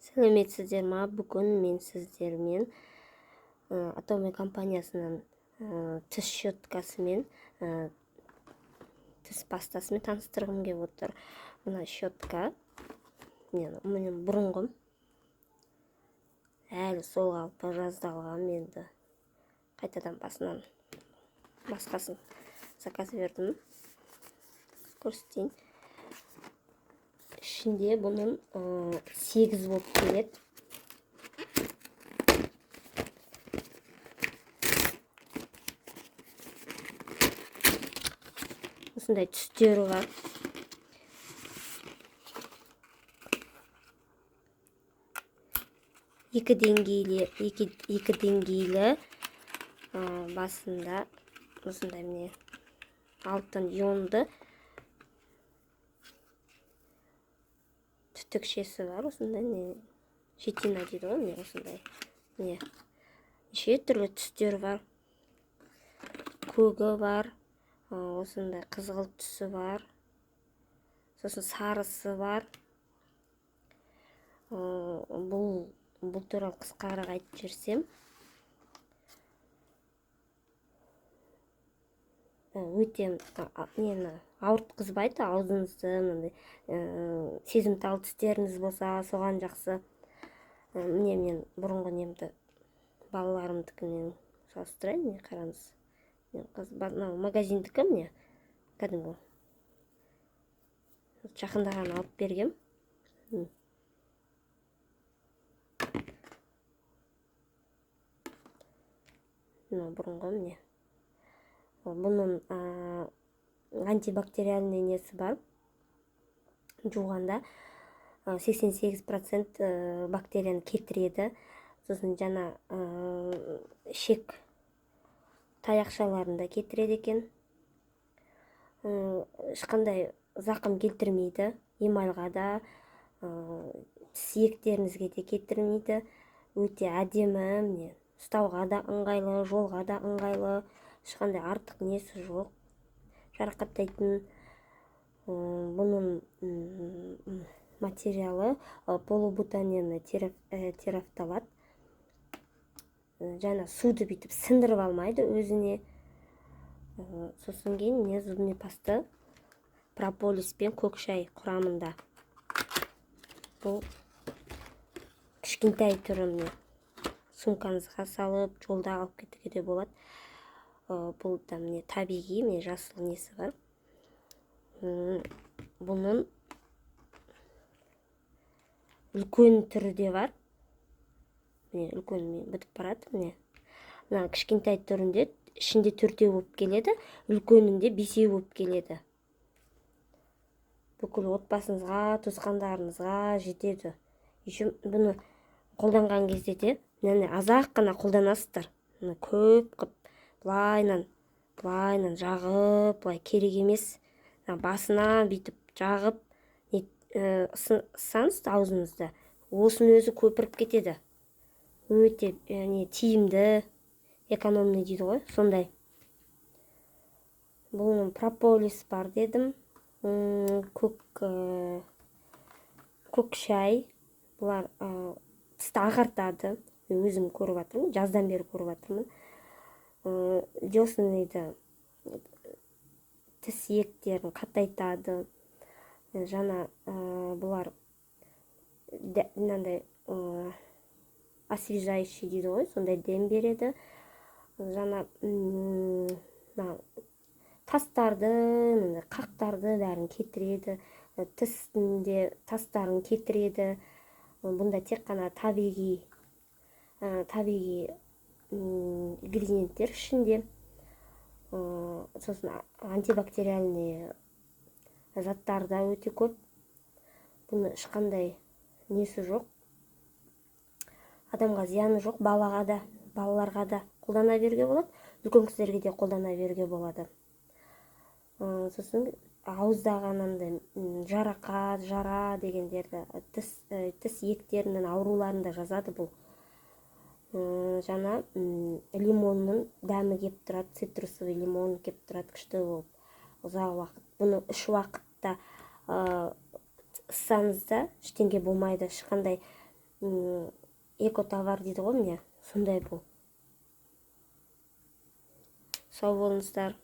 Сәлеметсіздер ма? Бүгін мен сіздермен Атоми компаниясының тіс щеткасымен, тіс пастасымен таныстырғым келіп отыр. Мына щетка менің бұрынғым, әлі сол қалпы, жазда алғам, енді қайтадан басынан басқасын заказ бердім. Көрсетейін. Ішінде бұның 8 болып келеді. Осындай түстері бар. Екі деңгейлі, екі деңгейлі, басында осындай міне алтын ионды түтікшесі бар. Осындай не жетина дейді ғой, міне осындай міне неше түрлі түстері бар. Көгі бар, осындай қызғылт түсі бар, сосын сарысы бар. Бұл туралы қысқарақ айтып жіберсем, өте нені ауыртқызбайды аузыңызды, мынандай сезімтал тістеріңіз болса, соған жақсы. Міне мен бұрынғы немді балаларымдікінен салыстырайын. Міне қараңыз, мынау магазиндікі, міне кәдімгі жақында ғана алып бергем. Мынау бұрынғы, міне бұның антибактериальный несі бар. Жуғанда 88% бактерияны кетіреді. Сосын жаңа ішек таяқшаларын да кетіреді екен. Ешқандай зақым келтірмейді, эмальға да, тіс иектеріңізге де кетірмейді. Өте әдемі, міне ұстауға да ыңғайлы, жолға да ыңғайлы, ешқандай артық несі жоқ жарақаттайтын. Бұның материалы полубутанені терафталат. Жаңа суды бүйтіп сіңдіріп алмайды өзіне. Сосын кейін міне зубный паста прополис пен көк шай құрамында. Бұл кішкентай түрі, міне сумкаңызға салып жолда алып кетуге де болады. Бұл да міне табиғи, міне жасыл несі бар. Бұның үлкен түрі де бар. Міне үлкен бітіп барады. Міне мына кішкентай түрінде ішінде 4 болып келеді, үлкенінде 5 болып келеді. Бүкіл отбасыңызға, туысқандарыңызға жетеді. Еще бұны қолданған кезде де мынаны аз-ақ қана қолданасыздар. Мына көп қып былайынан, былайынан жағып, былай керек емес. Мына басына бүйтіп жағып, ыссаңыз аузыңызды, осының өзі көпіріп кетеді. Өте тиімді, экономный дейді ғой, сондай. Бұның прополис бар дедім. Көк шай. Бұлар тісті ағартады. Мен өзім көріп жатырмын, жаздан бері көріп жатырмын. Десныйды тіс иектерін қатайтады. Жаңа бұлар мынандай освежающий дейді ғой, сондай дем береді. Жаңа мына тастарды, мынандай қақтарды бәрін кетіреді. Тістің де тастарын кетіреді. Бұнда тек қана табиғи ингредиенттер ішінде. Сосын антибактериальный заттар да өте көп. Бұны ешқандай несі жоқ, адамға зияны жоқ, балаға да, балаларға да қолдана беруге болады, үлкен кісілерге де қолдана беруге болады. Сосын ауыздағы анандай жарақат, жара дегендерді, тіс иектерінің ауруларын да жазады бұл. Жаңа лимонның дәмі кеп тұрады, цитрусовый лимон кеп тұрады, күшті болып ұзақ уақыт. Бұны 3 уақытта ыссаңыз да ештеңе болмайды, ешқандай Эко товар дейді ғой, міне, сондай бұл. Сау болыңыздар.